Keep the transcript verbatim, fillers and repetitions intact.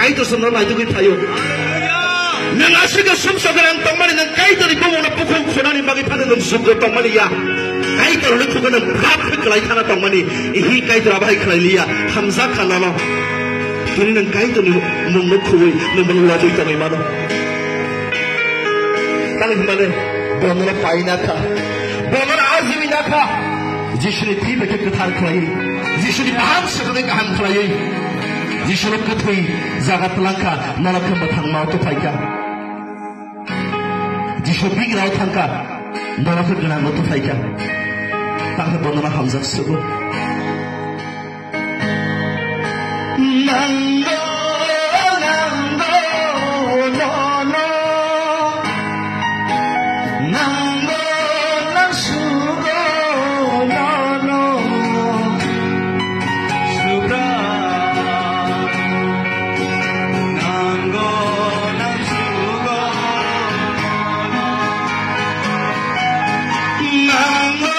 Kaitor se nono naitugwi phaio. Nwng aswk khe sumsok gwnang tongmani, nwng Kaitorni bumungno bukhuk khunani bagwi phano nwng jukgo tongmani ya. Kaitorni khukgo nwng bwkha khlai khana tongmani. Ihi Kaitor abo hai khlai liya, hamjak kha nono. Tini nwng Kaitorni mungno khugwi nwng bono lobwi tongwi mano. Tamo hwnmani bono paina kha, bono ajui na kha. Jisuni thwi bai khe kwthar khlaiwi, Jisuni kaham swkangwi kaham khlaiwi, Jisuni kwthwi jaga twlang kha, nono khe mwthangma o tuphaikha. Jisu bigrao thangkha, nono khe gwnango tuphaikha. Tamo bono hamjak sugo. Nango, nango, nono. Nango, nang sugo, nono. Subra. Nango, nang sugo, nono. Nango,